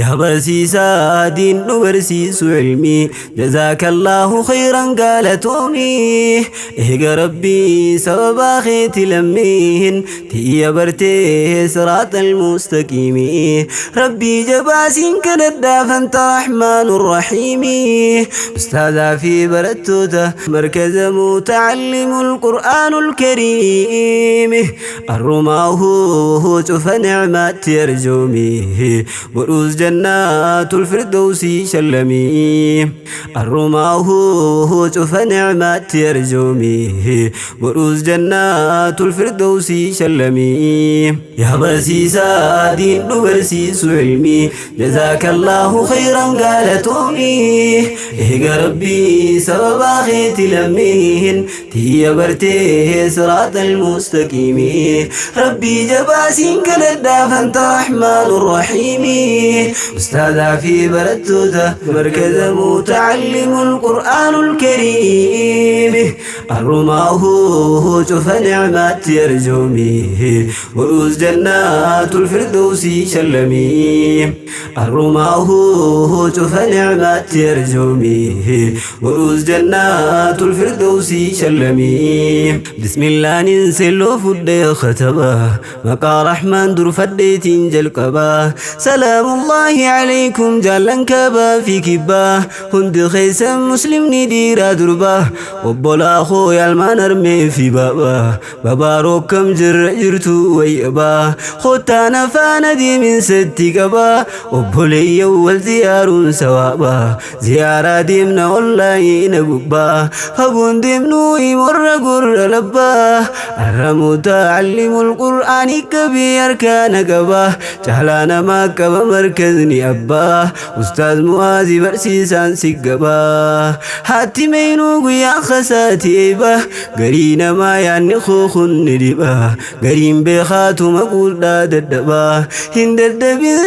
Yaa barsiisaa diin nu barsiisu ilmii, jazaakallaahu khayran galatoomii. Eega Rabbii sababaa keeti lammiin tiyya bartee siraatal mustaqiimii. Rabbii jabaasiin kadhadhaa fanta rahmaanu rahiimii. Ustaazaa fi barattoota markaza mutacallimul qur'aanul kariimi. Arrumaahu cufa nicmaatti arjoomii. Boruus jannaatul firdawsii shallamii. Arrumaahu cufa nicmaatti arjoomii. Boruus jannaatul firdawsii shallamii. Yaa barsiisaa diin nu barsiisu ilmii, jazaakallaahu khayran galatoomii. Eega Rabbii sababaa keeti lammiin tiyya bartee siraatal mustaqiimii. Rabbii jabaasiin kadhadhaa fanta rahmaanu rahiimii. Ustaazaa fi barattoota markaza mutacallimul qur'aanul kariimi. Arrumaahu cufa nicmaatti arjoomii. Boruus jannaatul firdawsii shallamii. Arrumaahu cufa nicmaatti arjoomii. Boruus jannaatul firdawsii shallamii. Bismillaanin selloo fudhee kataba. Maqaa Rahmaan durfadheetiin jalqaba. Salaamullaahi alaykum jaallan kaabaa fi kibbaa. Hundi keessan muslimni dhiiraa durbaa. Obbolaa koo yaalmaan armee fi baabaa. Babaaroo kam jirra jirtu wayyabaa. Kottaan afaan adeeminsatti qabaa. Obboleeyyan wal ziyaaruun sawaabaa. Ziyaaraa deemna ollaayina gubbaa. Fagoon deemnuu imorra gurra labbaa. Arra mutacallimul qur'aanii qabii harkaana qabaa. Caalaa namaa qaba markazni abbaa. Ustaaz Mu'aazii barsiisaan si gabaa. Haatti meenuu guyyaa kasaati eebaa. Garii namaa yaanni kookun ni dhibaa. Gariin beekaatuma quudhaa dadhabaa. Hin dadhabin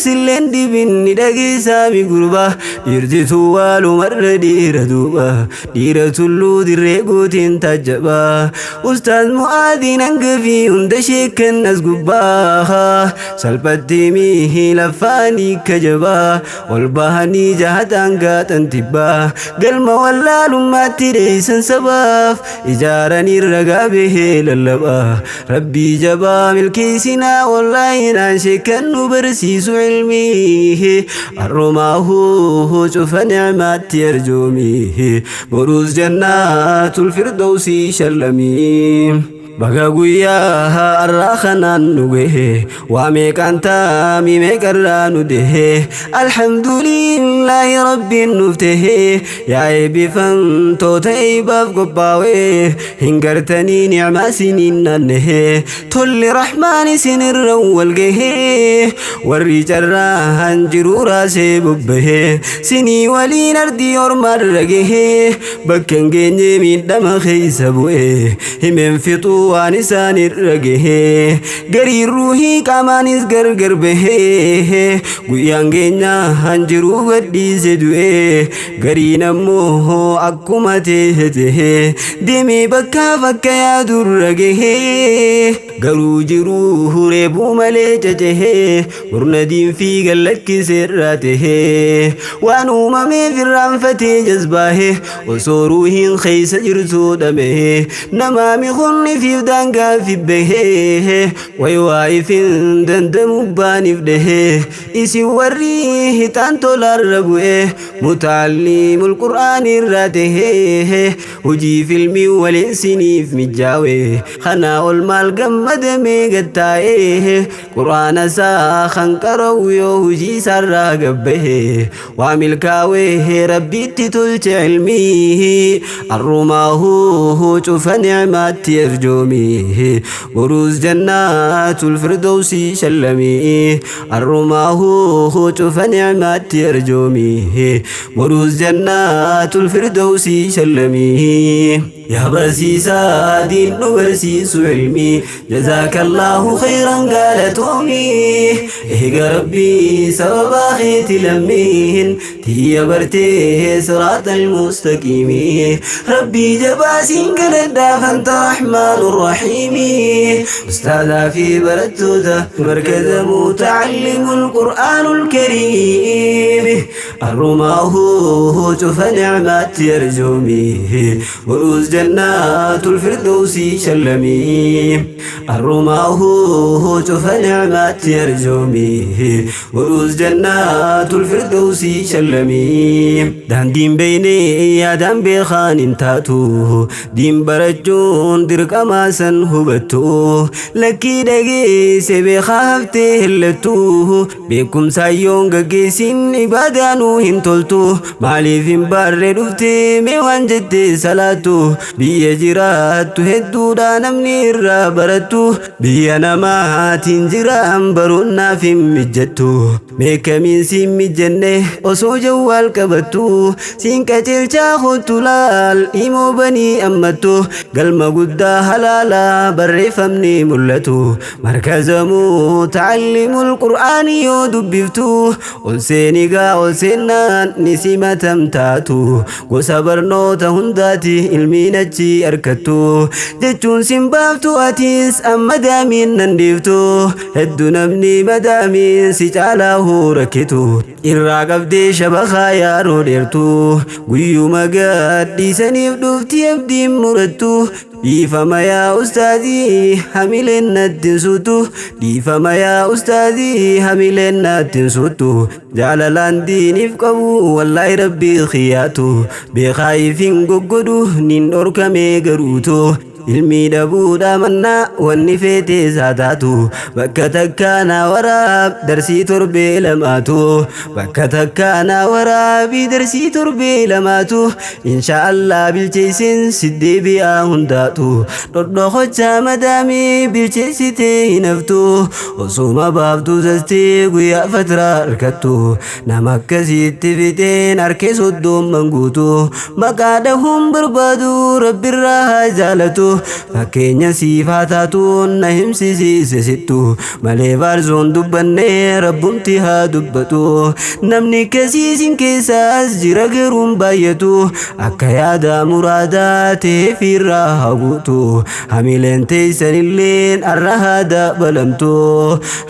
silleen dhibin ni dhageessaa mi gurbaa. Dhiirtituu waalumarra dhiira duuba. Dhiira tulluu dirree gooteen taajjabaa. Ustaaz Mu'aadiin hangafii hunda sheekan as gubbaa. Salphatti mihi lafaanii kajabaa. Ol bahanii jahataan gaaxan tibbaa. Galma wallaalummaatti dheessan sabaaf. Ijaaranii ragaa bahee lallabaa. Rabbii jabaa milkeessinaa wallaayinaan sheekan nu barsiisu ilmii. Arrumaahu cufa nicmaatti arjoomii. Boruus jannaatul firdawsii shallamii. Baga guyyaa har'aa kanaan nu gahe, waa meeqaan taamii meeqarraa nu dahe. Alhamdulillaahi Rabbiin nuuf tahe. Yaa eebbifamtoota eebbaaf qophaa'e, hin gartanii nicmaa isiniin naannahe. Tolli Rahmaan isinirra wal gahe, warri carraan jiru raasee bobbahe. Sinii waliin ardii ormaarra gahe, bakka hin geenye miidhama keessa bu'e. Himeen fixuu waan isaan irra gahe, garii ruuhii qaamaanis gargar bahe. Guyyaan keenya hanjiruu gadhiise du'e, gariin ammoo akkuma ta'e ta'e deemee bakkaaf akka yaadurra gahe. Garuu jiruu reebuu malee cacahee, murna diinfii gallakkiseerraa tahee, waan uumameef irraanfatee jazbaahee, osoo ruuhiin keessa jirtuu dhamee, namaa mikunni fiif daangaa fibbahee, way waa ifin dandamu baaniif dhahee. Isin warri hixaan tolaarra bu'ee mutaallimul qur'aanii irraa tahee, hojii filmii waliin siniif mijaawe, kanaa ol maal gammadamee gattaa'ee? Qur'aana isaa kan qara'u yoo hojii isaarraa gabbahe, waa milkaawee Rabbiitti tolche ilmii. Arrumaahu cufa nicmaatti arjoomii. Boruus jannaatul firdawsii shallamii. Arrumaahu cufa nicmaatti arjoomii. Boruus jannaatul firdawsii shallamii. Yaa barsiisaa diin nu barsiisu ilmii, jazaakallahu khayran galatoomii. Eega Rabbii sababaa keeti lammiin tiyya bartee siraata almustaqiimii. Rabbii jabaasiin galadhaa fanta rahmaanu rahiimii. Ustaadaa fi barattoota markaza mutacallimul qur'aanul kariim. Arrumaahu cufa nicmaatti arjoomii. Boruus jannaatul firdawsii shallamii. Arrumaahu cufa nicmaatti arjoomii. Boruus jannaatul firdawsii shallamii. Daandiin beeynee yaadaan beekaan hin taatu. Diin barachuun dirqamaa san hubattu. Lakkii dhageesse beekaa haftee hellattu. Beekumsaan gaggeessin ibaadaanuu hin toltu. Maaliif hin barre dhuftee mee waan jettee salaattu? Biyya jiraattu hedduudha namni irraa barattu. Biyya namaatiin jiraan baruun naaf hin mijjattu. Beekamiin siin mijjanne osoo jawwaal qabattu. Siin qajeelchaa kottu laal himoo banii ammattu. Galma guddaa halaalaa barreeffamni mul'atu. Markaza mutacallimul qur'aanii yoo dubbiftu. Ol seenigaa ol seennaan ni simatamtaatu. Gosa barnoota hundaati ilmiin achi argattu. Jechuun sin baaftu atis amma daamiin nan dhiiftu. Hedduu namni madaamiin si caalaa rakkitu. Irraa qabdee shabakaa yaaroo dheertu. Guyyuma gadhiisaniif dhufti abdiin murattu. Dhiifama yaa ustaazii hamileen natti hin suutu. Dhiifama yaa ustaazii hamileen natti hin suutu. Jaalalaan diiniif qabu wallaahi rabbii khiyaatu. Beekaa ifin goggodhu nin dhorkamee garuutu. Ilmii dhabuudha mannaa wanni feetee isaa taatu. Bakka takkaa na waraab darsii torbee lamaatu. Bakka takkaa na waraabii darsii torbee lamaatu. Insha Allah bilcheessin si deebi'aa hundaatu. Dhodhokochaa madaamii bilcheessitee hin haftu. Osuma baaftuu sastee guyyaa fatiraa harkattu. Nama akkasitti fixeen harkee soddomman guutu. Maqaa dhahuun barbaadu rabbirraa haa jaalatu. Fakkeenya siif haa taatu na himsisiise sittu. Malee faarsoon dubbannee rabbumti haa dubbatu. Namni akkasiisin keessaas jira garuun baay'atu. Akka yaada muraadaa ta'eef irraa haa guutu. Hamileen teessanilleen arra haa dabalamtu.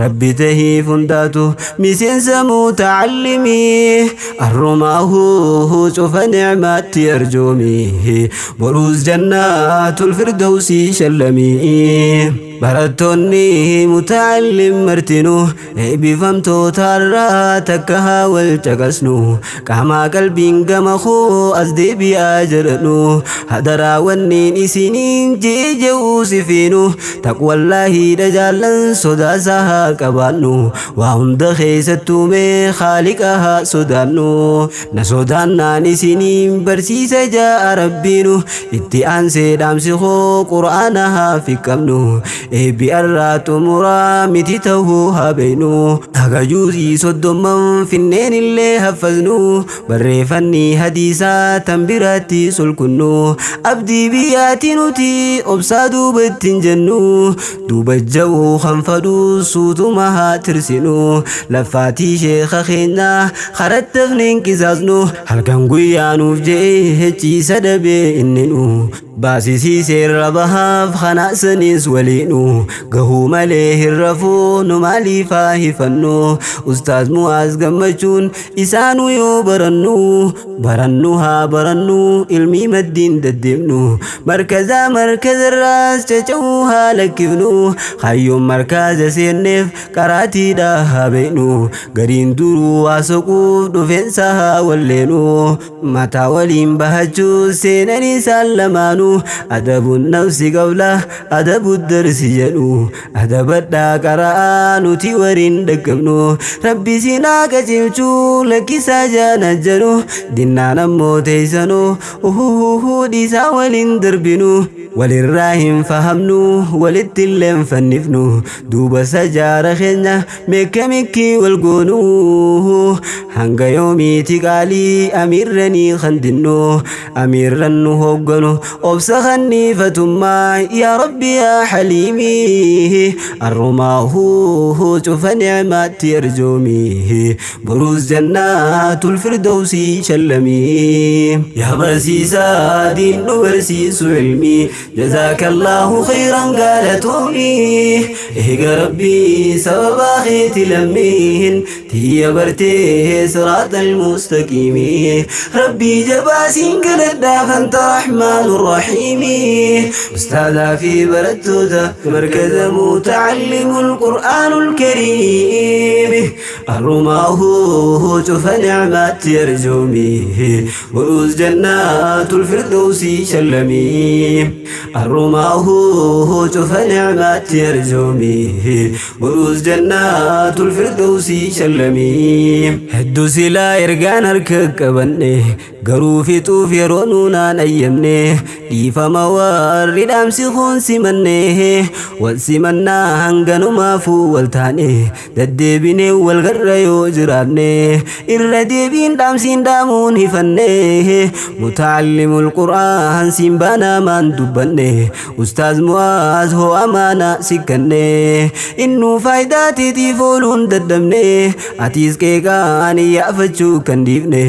Rabbi tahiif hundaatu miseensa mutacallimii. Arrumaahu cufa nicmaatti arjoomii. Boruus jannaatul firdawsii shallamii. Barattoonni mutacallim martinuu eebbifamtoota irraa takka haa wal caqasnu. Qaamaa qalbiin gama koo as deebi'aa jedhanu. Hadaraa wanniin isiniin jeeja'uu sifiinu. Taqwallaahi jaallan sodaasaa haa qabaannu. Waa hunda keessattuu mee haaliqa haa sodaannu. Na sodaannaan isiniin barsiisa jaa rabbiinu. Itti aansee dhaamsi koo qura'aana haa fiqqabnu. Eebbi irraa xumuraa miti ta'uu haa beeknu. Haga juuzii 30 finneen illee haffaznu. Barreeffanni hadiisaa tan biraatti sulkunnu. Abdii biyyaati nuti obsaa duubatti hin jennu. Duuba ja'uu kan fadhu suutuma haa tirsinu. Laffaatii sheeka keenyaa karattafne hin qisaasnu. Halkan guyyaa nuuf je'ee ciisa dhabee inni nu. Baasisiisee bahaaf kanaasaniis waliinu. Gahuu malee hin rafuu nu maaliif haa hifannu? Ustaaz Mu'aaz gammachuun isaanuu yoo barannu. Barannu haa barannu ilmii maddiin deddeemnu. Markazaa markazarraas caca'uu haa lakkifnu. Hayyoon markaza seenneef qaraatiidha haa beeknu. Gariin duruu waa soquuf dhufeensa haa walleenu. Mataa waliin bahachuu seenan isaan lamaanuu. Adabuun nafsi qabla adabu darsi jedhu. Adabadhaa qara'aa nuti wariin dhaqqabnu. Rabbi sinaa qajeelchuu lakkisaa jaana jedhu. Dinnaan ammoo teessanuu uhuhuhu dhiisaa waliin darbinu. Walirraa hin fahamnu walitti illee hin fannifnu duuba sajaara keenya meekkamikkii wal goonu hanga yoomiiti qaalii amiirranii kan dinnu amiirran nu hoogganu obsa kanniifatummaa yaa rabbi yaa haliimii arrumaahuu cufa nicmaatti arjoomii boruus jannaatul firdawsii shallamii yaa barsiisaa diin nu barsiisu ilmii جزاك الله خيرا قالتومي إهق ربي سببا خيت لمين تي برتي صراط المستقيم ربي جباسين قلدا فانت رحمن الرحيم أستاذ في بردودا مركز متعلم القرآن الكريم الرماه شوف نعمات يرجومي بروز جنات الفردوس شلمي الرماه شوف نعمات يرجومي بروز جنات الفردوس شلمي هدو سلا إرقان أركك بني garuu fixuuf yeroo nuunaan ayyamne dhiifama warri dhaamsi kun simanne wal simannaa hanganumaafuu wal taane deddeebinee wal garra yoo jiraanne irra deebiin dhaamsiin dhaamuun hifanne mutaallimul qur'aan siin baanaamaan dubbanne ustaaz mu'aaz hoo amaanaa sikkanne innuu faayidaa teetiif ooluun daddabne atiis qeeqaan iyyaafachuu kan dhiifne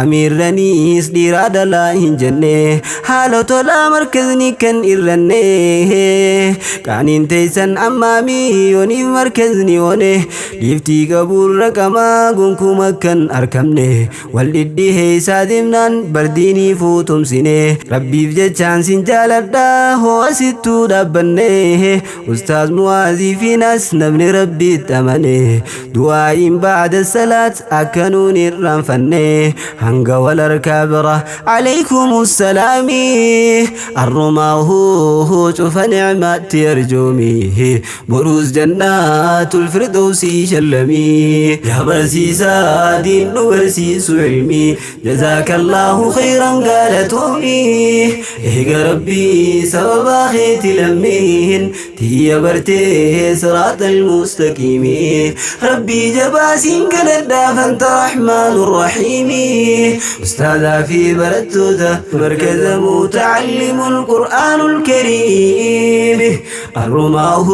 amiirranii is dhiiraa dhalaa hin jenne haala tolaa markazni kan irranne qaaniin teessan ammaamii yooniif markazni one dhiiftii qabuurra qamaa gonkuma kan arkamne wal dhidhiheessaa deemnaan bardiinii fuutumsine rabbiif jechaan sin jaaladha hoo asittuu dhaabbanne ustaaz muwaazii fi nas namni rabbiitti amane du'aa'iin ba'da salaat akka nuun irraanfanne hanga wal harkaa bira عليكم السلام الرماه شوف نعمة يرجومي بروز جنات الفردوس شلمي يا برسيسا دين برسيس علمي جزاك الله خيرا قالتومي إهق ربي سببا خيت لمين تي برتي صراط المستقيم ربي جباسين قلدا فانت رحمن الرحيم أستاذ في بردودا مركز متعلم القرآن الكريم الرماه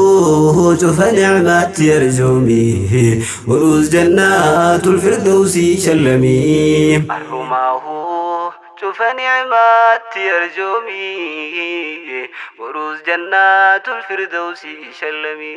شوف نعمة يرجومي بروز جنات الفردوس شلمي الرماه شوف نعمة يرجومي بروز جنات الفردوس شلمي.